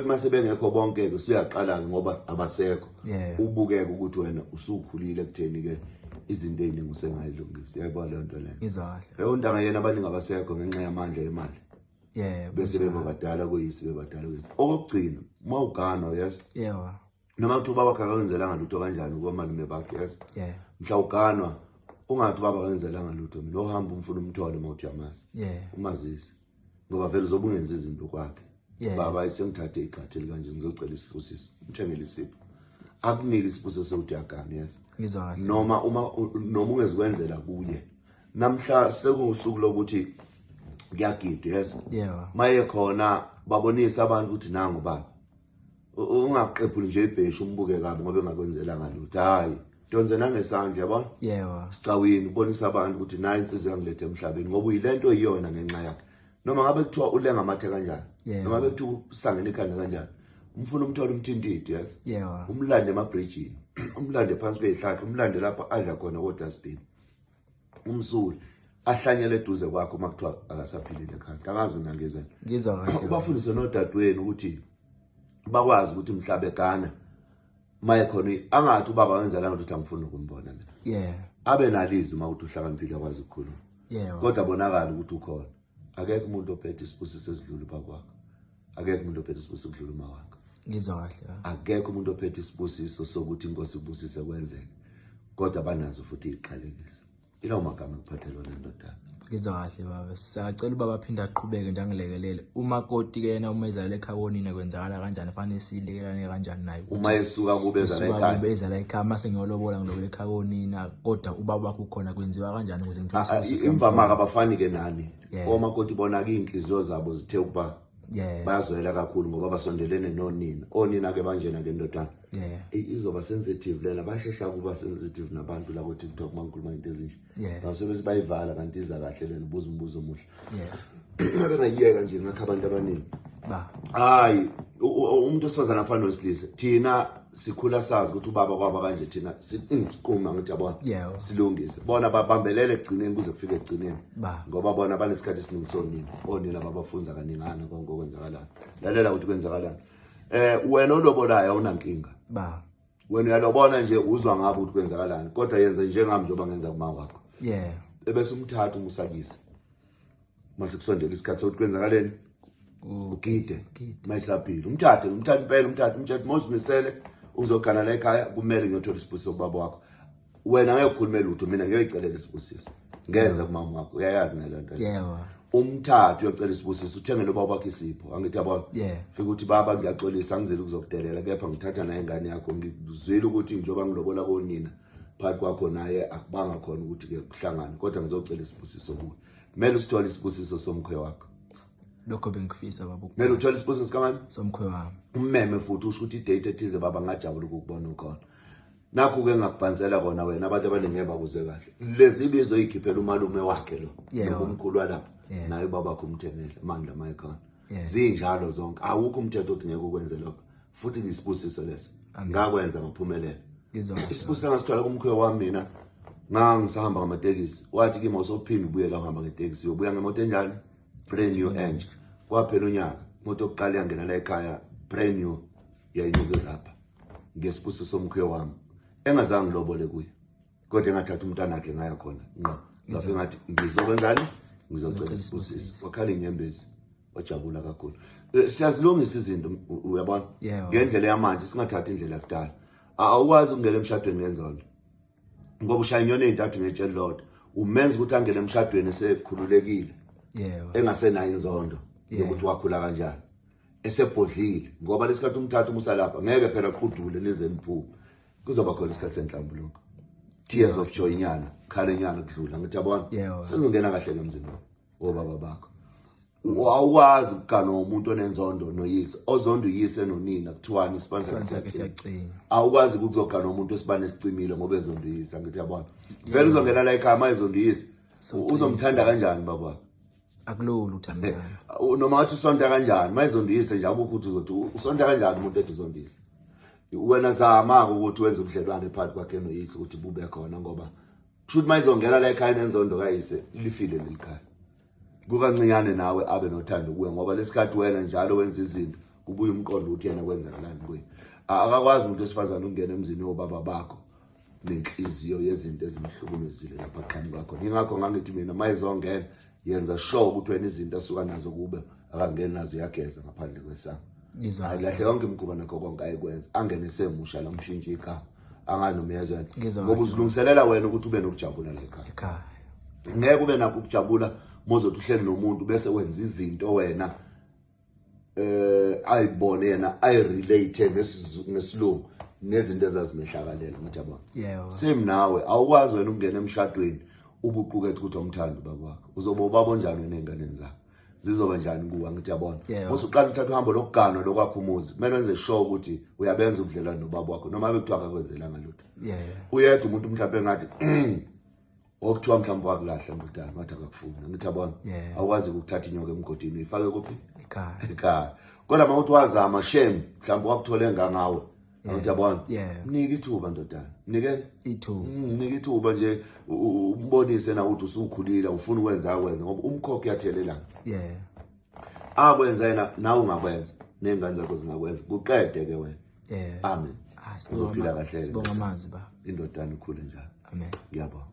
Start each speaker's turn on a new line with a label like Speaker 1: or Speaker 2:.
Speaker 1: Mase bengekho bonke ke, usuyaqala ke ngoba abasekho, ubukeke ukuthi wena usukhulile kutheni ke izinto eziningi usengayilungisa. Yayibona leyo nto leyo?
Speaker 2: Ngizwa kahle.
Speaker 1: Leyo ntanga yena abaningi abasekho ngenxa yamandla emali. Bese beba badala kuyise, bebadala kuyise. Okokugcina, uma uganwa, yes, noma kuthiwa ubaba wakhe akakwenzelanga lutho kanjani komalume bakhe, yes, mhla uganwa ungathi ubaba akenzelanga lutho mina. Ohamba umfuna umthole uma uthi uyamazi, umazise, ngoba vele uzobe ungenza izinto kwakhe. Baba, sengithathe igxathu elikanje, ngizocela isibusiso. Umthengele isipho, akunike isibusiso sokuthi uyagana, yes.
Speaker 2: Ngizwa kahle.
Speaker 1: Noma uma noma ungezikwenzela kuye namhla sekuwusuku lokuthi kuyagidwa, yes, maye khona babonisa abantu ukuthi nangu baba. Ungaqephuli nje ibheshu umbuke kabi ngoba engakwenzelanga lutho. Hayi, donze nangesandla, yabona? Sicawini, ubonisa abantu ukuthi nayi insizwa yangilethe emhlabeni, ngoba uyilento iyona ngenxa yakhe. Noma ngabe kuthiwa ulenga amathe kanjani, noma ngabe kuthiwa usangene ikhanda kanjani, umfuna umthole, umthintithe, yes, umlande emabridgini, umlande phansi kwey'hlahla, umlande lapho adla khona ko-dustbin, umsuli ahlanyele eduze kwakho uma kuthiwa akasaphilile ekhanda. Angazi mina ngizweni.
Speaker 2: Ngizwa kahle.
Speaker 1: Ubafundise nodadewenu ukuthi bakwazi ukuthi mhla begana, maye khona angathi ubaba wenzelanga ukuthi angifuni ukumbona mina. Abe nalizwi uma ukuthi uhlakaniphile, akwazi ukukhuluma, kodwa bonakala ukuthi ukhona. Akekho umuntu ophethe isibusiso esidlula ubaba wakho, akekho umuntu ophethe isibusiso okudlula uma wakho.
Speaker 2: Ngizwa kahle.
Speaker 1: Akekho umuntu ophethe isibusiso sokuthi inkosi ibusise kwenzeke, kodwa banazo futhi iziqalekiso. Ilawo magama ekuphathela wona, ndodana.
Speaker 2: Ngizwa kahle, baba. Siyacela ubaba aphinde aqhubeke nje angilekelele. Umakoti ke yena uma ezala ekhaya konina, kwenzakala kanjani? Fanele silekelane kanjani naye?
Speaker 1: Uma esuka kube ezala
Speaker 2: Esuka
Speaker 1: ekhaya?
Speaker 2: Kube ezala ekhaya, mase ngiyolobola, ngilobela ekhaya konina, kodwa ubaba wakho ukhona, kwenziwa kanjani ukuze ngithole isibusiso?
Speaker 1: Imvama-ke abafani ke nani omakoti. Bona-ke iy'nhliziyo zabo zithe ukuba bayazwela kakhulu ngoba basondelene nonina. Onina-ke banjena ke, ndodana. Izoba sensitive lena, bashesha ukuba sensitive nabantu la ku-TikTok uma ngikhuluma into ezinje. Basuke bayivala, kanti iza kahle lena. Ubuza umbuzo omuhle. Ngabe ngayiyeka nje ngakho abantu abaningi.
Speaker 2: Ba.
Speaker 1: Hayi, umuntu wesifazane afana nowesilisa. Thina sikhula sazi ukuthi ubaba kwaba kanje, thina siquma ngithi yabona, silungise. Bona babambelele ekugcineni kuze kufike ekugcineni,
Speaker 2: Ba.
Speaker 1: ngoba bona banesikhathi esiningi sonina. Onina babafunza kaningana konke okwenzakalayo. Lalela ukuthi kwenzakalani. Wena olobolayo awunankinga.
Speaker 2: Ba.
Speaker 1: Wena uyalobona nje, uzwa ngabo ukuthi kwenzakalani, kodwa yenze njengami njengoba ngenza kuma wakho, ebese umthatha umusakise mase kusondela isikhathi sokuthi kwenzakaleni, ugide.
Speaker 2: Ugide.
Speaker 1: Mayisaphila, umthathe, umthathe impela, umthathe, umtshele uma uzimisele uzogana la ekhaya, kumele ngiyothola isibusiso kubaba wakho. Wena ngeke ukhulume lutho, mina ngiyoyicelela isibusiso, ngenza kumama wakho. Uyayazi ngaleyo nto leyo.
Speaker 2: Yebo.
Speaker 1: Umthathe uyocela isibusiso, uthengele ubaba wakho isipho, angithi yabona?
Speaker 2: Yeah.
Speaker 1: Fika uthi, "Baba, ngiyaxolisa, angizeli ukuzokudelela, kepha ngithatha naye ingane yakho. Ngizwile ukuthi njengoba ngilobola konina, phakathi kwakho naye akubanga khona ukuthi-ke kuhlangane, kodwa ngizocela isibusiso kuwe." Kumele usithole isibusiso somkhwe wakho.
Speaker 2: Lokho bengifisa, baba.
Speaker 1: Kumele uthole isibusiso sikamani?
Speaker 2: Somkhwe wami.
Speaker 1: Ummeme futhi, usho ukuthi i-date ethize, baba, ngajabula ukukubona ukhona. Nakhu-ke ngakubhansela kona wena, abantu abaningi ngeke bakuze kahle. Lezi ibizo oyikhiphela umalume wakhe lo noma umkhulu walapha, naye ubaba wakho umthengele amandla mayekhona. Zinjalo zonke, awukho umthetho othi ngeke ukwenze lokho. Futhi ngisibusiso leso, ngakwenza ngaphumelela.
Speaker 2: Ngizwa kahle.
Speaker 1: Isibusiso engasithola kumkhwe wami mina, ngangisahamba ngamatekisi, wathi kimi, "Awusophinda ubuye la uhamba ngetekisi, uyobuya ngemoto enjani? Brand new entsha." Kwaphela unyaka, imoto yokuqala yangena la ekhaya, brand new, yayinuka irabha, ngesibusiso somkhwe wami engazange ngilobole kuye, kodwa engathatha umntwana wakhe ngaya khona ngqo, ngafike ngathi ngizokwenzani, ngizocela isibusiso. Wakhala inyembezi, wajabula kakhulu. Siyazilungisa izinto, uyabona, ngendlela yamanje, singathathi indlela yakudala. Awukwazi ukungena emshadweni ngenzondo, ngoba ushaya inyoni ey'ntathu ngetshe elilodwa. Umenza ukuthi angene emshadweni esekhululekile, engasenayo inzondo yokuthi wakhula kanjani, esebhodlile, ngoba lesikhathi umthatha umusa lapha, ngeke phela qudule nize niphume. Kuzoba khona isikhathi senhlambuluko, tears of joy nyana, khale nyana kudlula, ngithi yabona? Sezongena kahle ke emzini wobaba bakho. Awukwazi ukugana umuntu onenzondo noyise, ozonda uyise nonina. Kuthiwani? Isibani
Speaker 2: Isibani
Speaker 1: sakhe
Speaker 2: sakhe
Speaker 1: siyacima.
Speaker 2: Siyacima.
Speaker 1: Awukwazi ukuzogana umuntu osibane esicimile ngoba ezonda uyise, angithi yabona? Vele uzongena la ekhaya uma ezonda uyise, uzomthanda kanjani baba?
Speaker 2: Akulula uthandana.
Speaker 1: Noma ngathi usonta kanjani, uma ezonda uyise nje, akukho ukuthi uzothi usonta kanjani umuntu ethi uzonda uyise. Wena zama-ke ukuthi wenze ubudlelwane phakathi kwakhe noyise ukuthi bube khona, ngoba kusho ukuthi uma izongena la ekhaya nenzondo kayise, lifile leli khaya. Kukancinyane nawe abe nothando kuwe, ngoba lesikhathi wena njalo wenza izinto. Kubuye umqondo ukuthi yena kwenzakalani kuye. Akakwazi umuntu wesifazane ukungena emzini wobaba bakho nenhliziyo yezinto ezimhlukumezile lapha aqhamuka khona. Ingakho ngangithi mina mayizongena, yenza sure ukuthi wena izinto asuka nazo kube akangeni nazo, uyageza ngaphandle kwesango.
Speaker 2: Ngizwa.
Speaker 1: Ayilahle yonke imikhuba nakho konke ayikwenza, angene semusha la, umshintshe igama, angazi noma uyezwa.
Speaker 2: Ngizwa.
Speaker 1: Ngoba uzilungiselela wena ukuthi ube nokujabula la ekhaya.
Speaker 2: Ekhaya.
Speaker 1: Ngeke ube nakho ukujabula mozothi uhleli nomuntu bese wenza izinto wena ayibone yena, ayirelate ngesilungu nezinto ezazimehlakalela, ngathi yabona.
Speaker 2: Yebo.
Speaker 1: Same nawe, awukwazi wena ukungena emshadweni ubuqukethe ukuthi awumthandi ubaba wakho. Uzoba ubaba onjani wena ey'nganeni zakho? Zizoba njani kuwe? Angithi yabona?
Speaker 2: Yebo.
Speaker 1: Usuqala uthatha uhambo lokuganwa lokwakha umuzi, kumele wenze sure ukuthi uyabenza ubudlelwane nobaba wakho, noma bekuthiwa akakwenzelanga lutho. Uyedwa umuntu mhlawumbe engathi okuthiwa mhlawumbe wakulahla, ndodana, wathi akakufuni, angithi yabona?
Speaker 2: Yeah.
Speaker 1: Awukwazi ukuthatha inyoka emgodini uyifake kuphi?
Speaker 2: Ekhaya.
Speaker 1: Ekhaya. Kodwa uma uthi wazama, shame, mhlawumbe wakuthole engangawe, angithi yabona?
Speaker 2: Yeah.
Speaker 1: Mnike ithuba, ndodana, mnikeni.
Speaker 2: Ithuba.
Speaker 1: Mnike ithuba nje, umbonise na ukuthi usukhulile, ufuna ukwenza akwenze, ngoba umkhokho uyathelelana. Akwenza yena, nawe ungakwenza, ney'ngane zakho zingakwenza, kuqede ke wena. Amen.
Speaker 2: Ah,
Speaker 1: Uzophila kahle.
Speaker 2: Sibonga amazwi, ba.
Speaker 1: Indodana, ukhule njalo.
Speaker 2: Amen.
Speaker 1: Ngiyabonga.